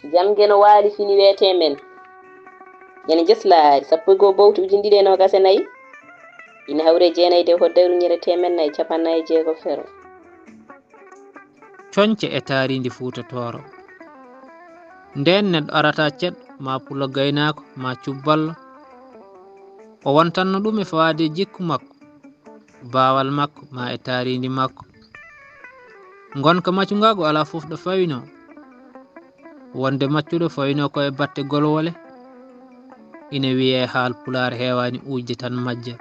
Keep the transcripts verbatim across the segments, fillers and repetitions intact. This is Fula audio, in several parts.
Jam geno waali fini weetee men. Geno jeslaari sappo e goo bowti ujine ɗiɗi e noogas e nayi. Ina hawri e jeenayde e hoddayru ñere teemen nayi capanɗe nayi e jeego fero. Coñce e taariindi Fuuta Tooro. Ndeen neɗɗo arata ceɗɗo, maa pullo gaynaako, maa cubballo. O wontanno ɗum e fawaade e jikku makko, baawal makko, maa e taariindi makko. Ngonka macungaagu alaa fof ɗo fawinoo. Wonde maccuɗo fawinoo ko e batte golwole. Ina wiyee haal pulaar heewaani uujde tan majja.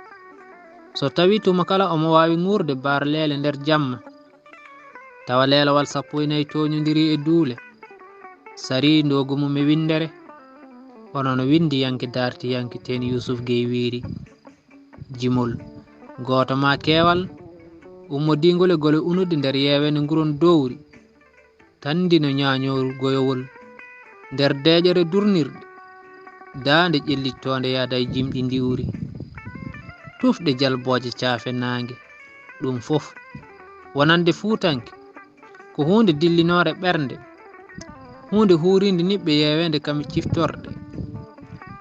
So tawii tuma kala omo waawi ŋuurde baar leele nder jamma, tawa leelawal sappo e nayi tooñondirii e duule, sarii ndoogu mum e winndere, hono no winndiyanke daartiyanke Teen Yuusuf Gey wiiri, jimol gooto maa keewal, ummodiingol e gole unude nder yeeweende nguron dowri, tanndino ñaañooru goyowol, nder deeƴere durnirɗe, daande ƴellittoonde yaada e jimɗi ndiwri, tufɗe jalbooje caafe naange, ɗum fof wonande Fuutanke ko huunde dillinoore ɓernde, huunde huuriinde niɓɓe yeeweende kam e ciftorɗe,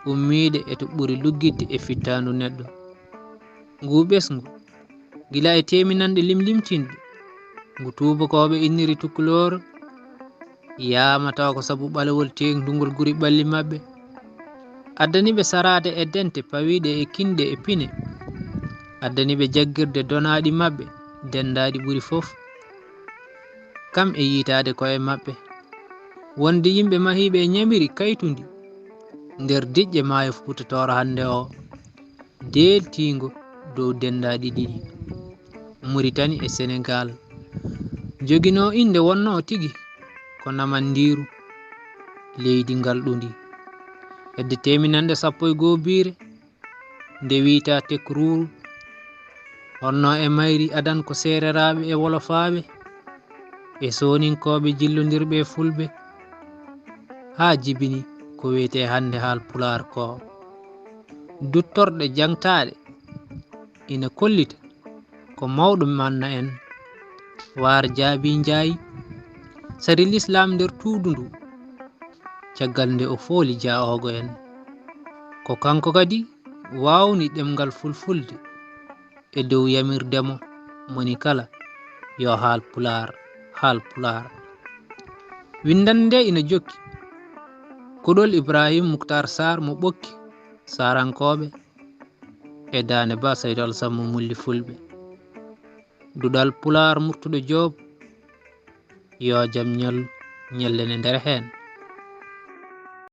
ummiiɗe e to ɓuri luggitde e fittaandu neɗɗo. Nguu ɓesngu, gila e teeminanɗe limlimtinɗe, ngu tuubakooɓe inniri Tukuloor, yaama tawa ko sabu ɓalewol teeŋtungol guri ɓalli maɓɓe, addani ɓe saraade e dente pawiiɗe e kinɗe e pine, addani ɓe jaggirde donaaɗi maɓɓe denndaaɗi ɓuri fof, kam e yiytaade koye maɓɓe, wonde yimɓe mahiiɓe e ñamiri kaytundi nder diƴƴe maayo Fuuta Tooro hannde oo, deeltiingo dow denndaaɗi ɗiɗi, Muritani e Senegaal, joginoo innde wonnoo tigi ko Namandiiru, leydi ngalɗundi. Hedde teeminanɗe sappo e goo biire, nde wiytaa Tekruuru, wonnoo e mayri adan ko Seereraaɓe e Wolofaaɓe e Sooninkooɓe jillondirɓe e Fulɓe, haa jibini ko wiyetee hannde haal pulaar koo. Duttorɗe jaŋtaaɗe ina kollita ko mawɗo manna en, Waar Jaabi Njaay, sari lislaam nder tuudu ndu, caggal nde o fooli jaa'oogo en. Ko kanko kadi waawni ɗemngal fulfulde e dow yamirde mo moni kala yo haal pulaar, haal pulaar. Winndannde nde ina jokki kuɗol Ibrahim Muktar Sarr mo Ɓokki, Saarankooɓe, e Daande Ba Saydu Alsan mo Mulli Fulɓe. Duɗal Pulaar Murtuɗo Joob, yo jam ñal ñallen e nder heen.